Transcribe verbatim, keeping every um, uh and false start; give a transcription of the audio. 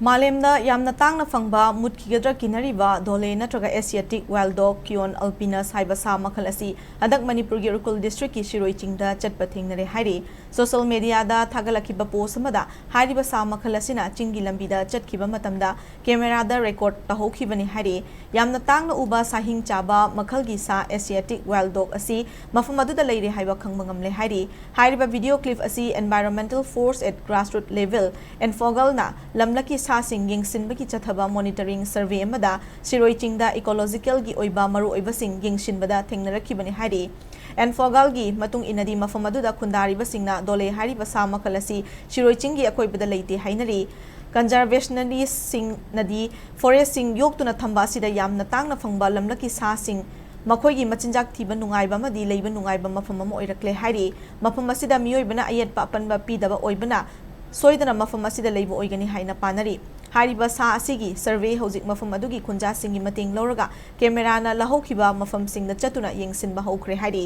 ꯃꯥꯂꯦꯝꯗ ꯌꯥꯝꯅ ꯇꯥꯡꯅ ꯐꯪꯕ ꯃꯨꯠꯈꯤꯒꯗ꯭ꯔꯥ ꯀꯤꯅꯔꯤꯕ ꯙꯣꯂꯦ ꯅꯠꯇ꯭ꯔꯒ Asiatic wild dog Kion alpinus ꯍꯥꯏꯕ ꯁꯥ ꯃꯈꯜ ꯑꯁꯤ ꯍꯟꯗꯛ ꯃꯅꯤꯄꯨꯔꯒꯤ ꯎꯈ꯭ꯔꯨꯜ district ꯀꯤ ꯁꯤꯔꯣꯏ ꯆꯤꯡꯗ ꯆꯠꯄ ꯊꯦꯡꯅꯔꯦ ꯍꯥꯏꯔꯤ꯫ Social media ꯗ ꯊꯥꯒꯠꯂꯛꯈꯤꯕ post ꯑꯃꯗ ꯍꯥꯏꯔꯤꯕ ꯁꯥ ꯃꯈꯜ ꯑꯁꯤꯅ ꯆꯤꯡꯒꯤ ꯂꯝꯕꯤꯗ ꯆꯠꯈꯤꯕ ꯃꯇꯝꯗ camera ꯗ record ꯇꯧꯍꯧꯈꯤꯕꯅꯤ ꯍꯥꯏꯔꯤ꯫ ꯌꯥꯝꯅ ꯇꯥꯡꯅ ꯎꯕ ꯁꯥꯍꯤꯡ ꯆꯥꯕ ꯃꯈꯜꯒꯤ ꯁꯥ Asiatic wild dog ꯑꯁꯤ ꯃꯐꯝ ꯑꯗꯨꯗ ꯂꯩꯔꯦ ꯍꯥꯏꯕ ꯈꯪꯕ ꯉꯝꯂꯦ ꯍꯥꯏꯔꯤ꯫ ꯍꯥꯏꯔꯤꯕ video clip ꯑꯁꯤ Environmental Force at Grassroots Level, ENFOGAL ꯅ ꯂꯝꯂꯛꯀꯤ ꯁꯥꯁꯤꯡ ꯌꯦꯡꯁꯤꯟꯕꯒꯤ ꯆꯠꯊꯕ monitoring survey ꯑꯃꯗ ꯁꯤꯔꯣꯏ ꯆꯤꯡꯗ ecological ꯒꯤ ꯑꯣꯏꯕ ꯃꯔꯨꯑꯣꯏꯕꯁꯤꯡ ꯌꯦꯡꯁꯤꯟꯕꯗ ꯊꯦꯡꯅꯔꯛꯈꯤꯕꯅꯤ ꯍꯥꯏꯔꯤ꯫ ENFOGAL ꯒꯤ ꯃꯇꯨꯡ ꯏꯟꯅꯗꯤ ꯃꯐꯝ ꯑꯗꯨꯗ ꯈꯨꯟꯗꯥꯔꯤꯕꯁꯤꯡꯅ ꯙꯣꯂꯦ ꯍꯥꯏꯔꯤꯕ ꯁꯥ ꯃꯈꯜ ꯑꯁꯤ ꯁꯤꯔꯣꯏ ꯆꯤꯡꯒꯤ ꯑꯀꯣꯏꯕꯗ ꯂꯩꯇꯦ ꯍꯥꯏꯅꯔꯤ꯫ Conservationist ꯁꯤꯡꯅꯗꯤ forest ꯁꯤꯡ ꯌꯣꯛꯇꯨꯅ ꯊꯝꯕ ꯑꯁꯤꯗ ꯌꯥꯝꯅ ꯇꯥꯡꯅ ꯐꯪꯕ ꯂꯝꯂꯛꯀꯤ ꯁꯥꯁꯤꯡ ꯃꯈꯣꯏꯒꯤ ꯃꯆꯤꯟꯖꯥꯛ ꯊꯤꯕ ꯅꯨꯡꯉꯥꯏꯕ ꯑꯃꯗꯤ ꯂꯩꯕ ꯅꯨꯡꯉꯥꯏꯕ ꯃꯐꯝ ꯑꯃ ꯑꯣꯏꯔꯛꯂꯦ ꯍꯥꯏꯔꯤ꯫ ꯃꯐꯝ ꯑꯁꯤꯗ ꯃꯤꯑꯣꯏꯕꯅ ꯑꯌꯦꯠꯄ ꯑꯄꯟꯕ ꯄꯤꯗꯕ ꯑꯣꯏꯕꯅ ꯁꯣꯏꯗꯅ ꯃꯐꯝ ꯑꯁꯤꯗ ꯂꯩꯕ ꯑꯣꯏꯒꯅꯤ ꯍꯥꯏꯅ ꯄꯥꯅꯔꯤ꯫ ꯍꯥꯏꯔꯤꯕ ꯁꯥ ꯑꯁꯤꯒꯤ survey ꯍꯧꯖꯤꯛ ꯃꯐꯝ ꯑꯗꯨꯒꯤ ꯈꯨꯟꯖꯥꯁꯤꯡꯒꯤ ꯃꯇꯦꯡ ꯂꯧꯔꯒ camera ꯅ ꯂꯧꯍꯧꯈꯤꯕ ꯃꯐꯝꯁꯤꯡꯗ ꯆꯠꯇꯨꯅ ꯌꯦꯡꯁꯤꯟꯕ ꯍꯧꯈ꯭ꯔꯦ ꯍꯥꯏꯔꯤ꯫